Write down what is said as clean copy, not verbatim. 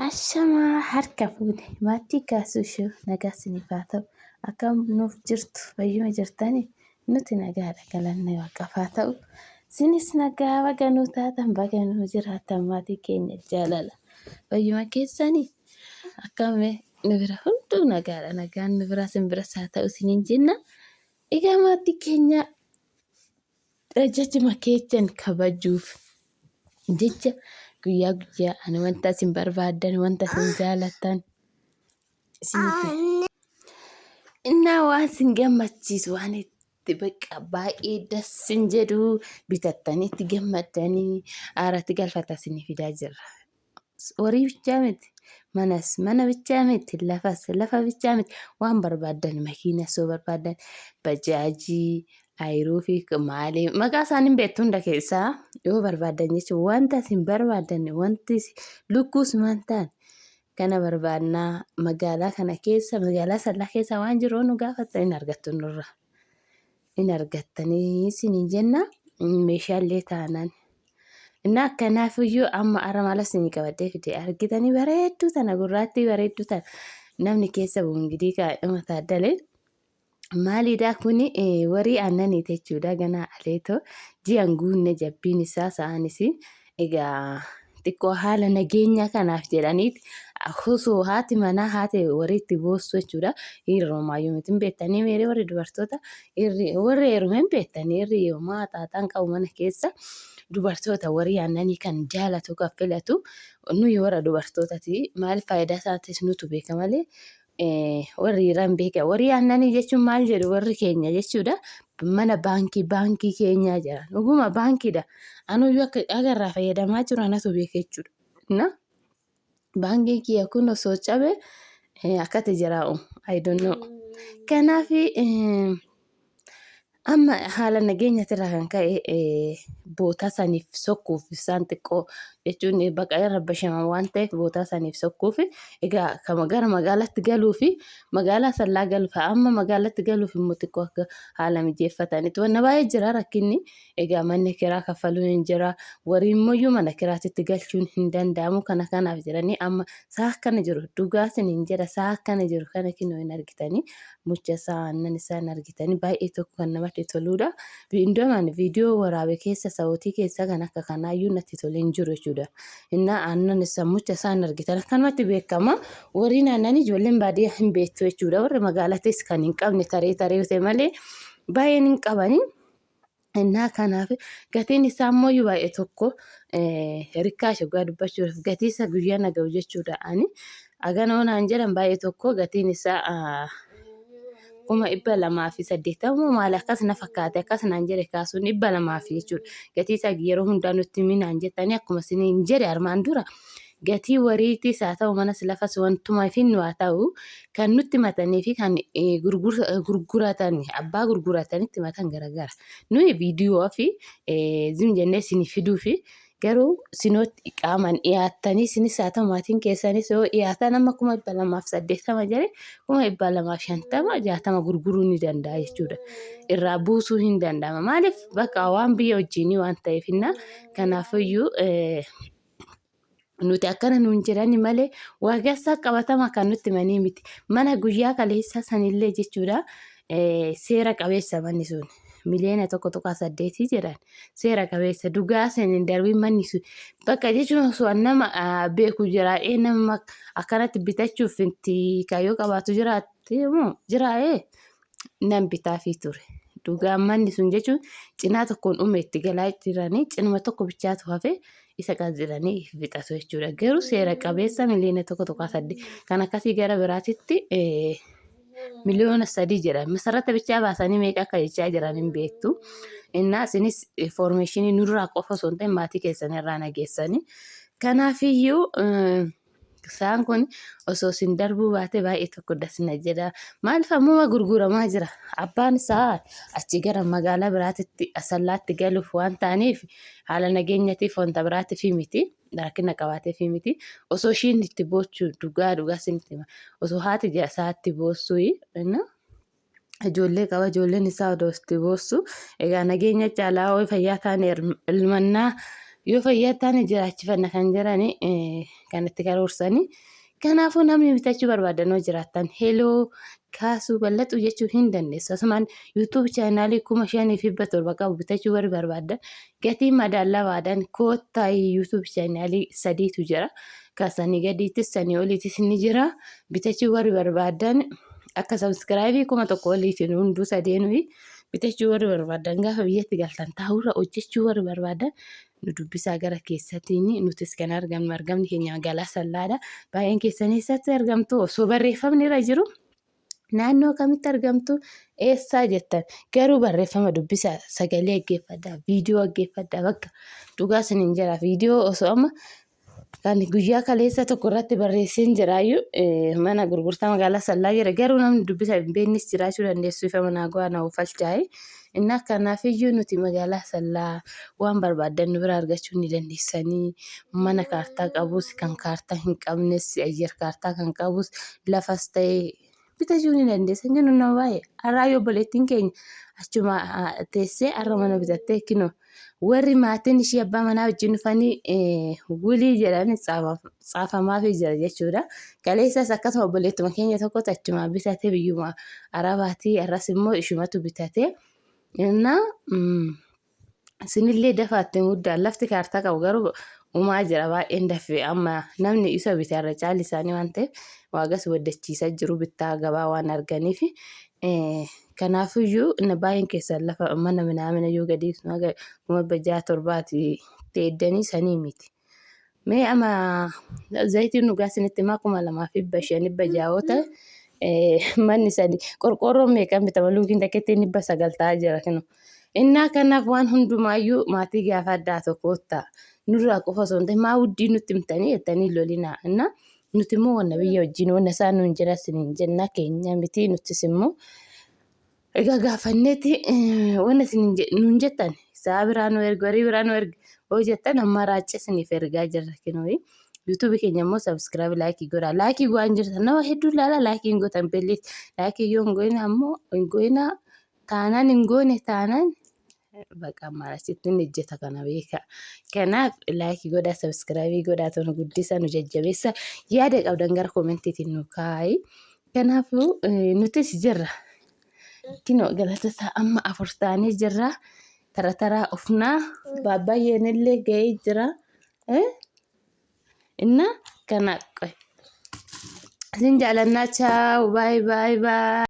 Ashamaa harka fuune maatii kaasuu ishee nagaa isiniif haa ta'u. Akkam nuuf jirtu fayyuma jirtanii nuti nagaadha galanni waaqaaf haa ta'u. Isinis nagaa baga nuu taatan baga nuu jiraattan maatii keenya jaalala. Fayyuma keessanii akkam nu bira hunduu nagaadha nagaan nu biraa isin biras haa ta'u isiniin jenna. Egaa maatii keenya ajajuma keessan kabajuuf jecha guyyaa guyyaa ani wanta isin barbaaddan wanta isin jaalattan isiniif innaa waan isin gammachiisu waan itti bakka baay'ee dassin jedhu bitattanii itti gammaddanii aaratti galfata isinii fidaa jirra. Horii bichaa miti manas mana bichaa miti lafas lafa bichaa miti waan barbaaddan makiinas yoo barbaaddan bajaajii ayiruu fi maalii maqaa isaanii hin beektu hunda keessaa yoo barbaaddan jechuun wanta isin barbaaddan wanti lukkuus waan ta'an kana barbaannaa magaalaa kana keessa magaalaa sallaa keessa waan jiru nu gaafattan hin argattu nurra hin argattanii isiniin jenna meeshaalee taanaan. Innaa akkanaafiyyuu amma arra maala isinii qabadhee fide argitanii bareedduu tana gurraattii bareedduu tana namni keessa bu'u ingidii kaadhuma taaddalee. Maalidha kuni warii aannaniiti jechuudha ganaa aleetoo ji'an guunne jabbiin isaa sa'aanis egaa xiqqoo haala nageenya kanaaf jedhaniiti osoo haati manaa haati wariitti boossu jechuudha. Dhiirri homaayyuu miti hin beektanii meeree warri dubartoota dhiirri warri heerume hin beektanii dhiirri homaa xaaxaan qabu mana keessa dubartoota warii aannanii kan jaalatu kan filatu nuyi warra dubartootati maal faayidaa isaatis nutu beeka malee warri dhiiraa hin beekan. Warri aannanii jechuun maal jedhu warri keenya jechuudha. Mana baankii baankii keenyaa jedha. Dhuguma baankiidha. Anuyyuu akka agarraa fayyadamaa jiru anatu beeka jechuudha. Na baankiin kiyya kun osoo cabe akkatti jiraa'u. I don't know. Kanaaf Amma haala nageenyatirraa kan ka'e bootaa saniif sokkuuf isaan xiqqoo jechuun baqa irra bashaman waan ta'eef bootaa saniif sokkuuf egaa kama gara magaalaatti galuu fi magaalaa sallaa galuuf amma magaalatti galuuf immoo xiqqoo akka haala mijeeffatanitti wanna baay'ee jira rakkinni egaa manni kiraa kaffaluun hin jira warii immoo mana kiraatitti galchuun hin danda'amu kana kanaaf jedhanii amma saa akkana jiru dhugaa isiniin jedha saa akkana jiru kana kinoo hin argitanii mucha isaa aannan isaa hin argitanii baay'ee tokko kan namatti toluudha. Indomaan viidiyoo waraabe keessa sa'ootii keessa kan akka kanaayyuu natti tolee hin jiru jechuudha. Innaa aannan isaa mucha isaa hin argitan akkanumatti beekama. Warriin aannan ijoolleen baadiyyaa hin beektu jechuudha. Warri magaalatis kan hin qabne taree taree ta'e malee baay'een hin qabanii. Innaa kanaaf gatiin isaa immoo baay'ee tokko rikkaasha dhugaa dubbachuudhaaf gatii isa guyyaa na ga'u jechuudha. Ani haganoo naan jedhan baay'ee tokko gatiin isaa 280,000 maal akkas na fakkaate akkas naan jedhe kaasuun 200 fi jechuudha. Gatii isaa yeroo hundaa nutti himi naan jettanii akkuma isiniin jedhe armaan dura gatii wariitiis haa ta'u manas lafas wantuma finnu haa ta'u kan nutti matanii fi kan gurguratan abbaa gurguratanitti matan garagara. Nuyi viidiyoo fi zim jennee isinii fiduu fi garuu sinootti qaamaan dhiyaattanii isinis haa ta'u maatiin keessanis yoo dhiyaatan amma 280,000 jedhe 250,000 60 gurguruu ni danda'a jechuudha. Irraa buusuu hin danda'ama. Maaliif bakka waan biyya wajjinii waan ta'eefinna kanaafiyyuu nuti akkana nuun jedhani malee waagaa qabatama kan nutti himanii miti. Mana guyyaa kaleessaa sanillee jechuudha seera qabeessa manni sun 1.8 miliyoona jedhan seera qabeessa dhugaa san hin darbiin manni sun bakka jechuun osoo nama beeku jiraa'ee nama akkanatti bitachuuf itti kaayyoo qabaatu jiraatte moo jiraa'ee nan bitaafii ture. Dhugaa manni sun jechuun cinaa tokkoon dhume itti galaa jiranii cinuma tokko bichaatu hafe isa qaxxiranii fixatu jechuudha. Garuu seera qabeessa 1.8 miliyoona kan akkasii gara biraatitti 3 miliyoona jedha. Masarata bichaa baasanii meeqa akka jechaa jiran hin beektu. Innaa isinis foormeeshinii nurraa qofa osoo hin ta'in maatii keessan irraa nageessanii. Kanaafiyyuu Isaan kun osoo isin darbuu baate baay'ee tokko das na jedha. Maaliif ammuma gurguramaa jira? Abbaan isaa achi gara magaalaa biraatitti asallaatti galuuf waan ta'aniif haala nageenyatiif wanta biraatiif miti. Rakkina qabaateef miti. Osoo ishiin itti boochuu dhugaa dhugaa isinitti hima. Osoo haati isaa itti boossuu ijoollee qaba ijoolleen isaa odoo itti boossu egaa nageenya caalaa hoo fayyaa taane ilmannaa Yoo fayyaa taane jiraachifanna kan jedhani kan itti karoorsani. Kanaafuu namni bitachuu barbaadan yoo jiraattan heloo kaasuu bal'atu jechuu hin dandeessu. Asumaan YouTube chaanaalii 5700 qabu bitachuu warri barbaadan gatii madaalawaadhaan koottaa YouTube chaanaalii sadiitu jira. Kan sanii gadiittis sanii oliitis ni jira. Bitachuu warri barbaadan akka sabskraayibii 1000 oliitiin hunduu sadeenuu bitachuu warri barbaadan gaafa biyyatti galtan taa'urra hojjechuu warri barbaadan nu dubbisaa gara keessatiin nutis kan argamnu argamni keenya magaalaa Sallaadha. Baay'een keessan eessatti argamtu osoo barreeffamni irra jiru naannoo kamitti argamtu eessaa jettan garuu barreeffama dubbisaa sagalee dhaggeeffadhaa viidiyoo dhaggeeffadhaa bakka dhugaa isiniin jedha viidiyoo osoo amma Kan guyyaa kaleessa tokko irratti barreesseen jiraayyuu mana gurgurtaa magaalaa Sallaa jira. Garuu namni dubbisa hin beeknes jiraachuu dandeessu ifa manaa go'aa na uffalchaa'e. Innaa kanaafiyyuu nuti magaalaa Sallaa waan barbaaddan nu bira argachuu ni dandeessanii. Mana kaartaa qabus kan kaartaa hin qabnes ayyar kaartaa kan qabus lafas ta'e bitachuu ni dandeessan jennu nama baay'ee. Har'aa yoo obboleettiin keenya achuma teessee har'a mana bitattee kinoo warri maatiin ishii abbaa manaa wajjin dhufanii wulii jedhanii tsaafamaafii jira jechuudha. Kaleessas akkasuma obboleettuma keenya tokkotu achumaa bitate biyyuma Arabaatii har'as immoo ishumatu bitate. Innaa Isinillee dafaa itti muddaa. Lafti kaartaa qabu garuu umaa jira baay'een dafee amma namni isa bite irra caalli isaanii waan ta'eef waagas waddachiisaa jiru bittaa gabaa waan arganiif. Kanaafiyyuu inni baay'een keessan lafa mana minaamina yoo gadi 6,000 7,000 teeddanii sanii miti. Mee ama zayitiin dhugaa isinitti himaa 2500 600 yoo ta'e manni sadi qorqoorroon meeqan bitama luukiin takkittiin 900 ta'aa jira kinu. Innaa kanaaf waan hundumaayyuu maatii gaafadhaa tokkoottaa nurraa qofa osoo hin ta'in maa wuddii nutti himtanii jettanii lolinaa. Innaa nuti immoo wanna biyya wajjin wanna isaan nuun jedhan isiniin jenna keenya miti nutis immoo Egaa gaafanneeti wanna isin nuun jettan sa'a biraa nu ergi warii biraa nu ergi hoo jettan amma raacce isiniif ergaa jirra kinooyi. YouTube keenya immoo subscribe laayikii godhaa. Laayikii waan jirtan nama hedduu ilaala laayikii hin gootan please. Laayikii yoo hin goone ammoo hin goonaa taanaan hin goone taanaan baqa maal asitti hin ejjeta kana beeka. Kanaaf laayikii godhaa subscribe godhaa tonu guddisa nu jajjabeessa yaada qabdan gara koomentiitiin nu kaa'i. Kanaafuu nutis jirra. Kinoo galata isaa amma afur taanee jirra. Tara taraa ufnaa baabbayyeen illee ga'ee jira. Inna kana qoy. Isin jaalannaa chaaw baay baay baay.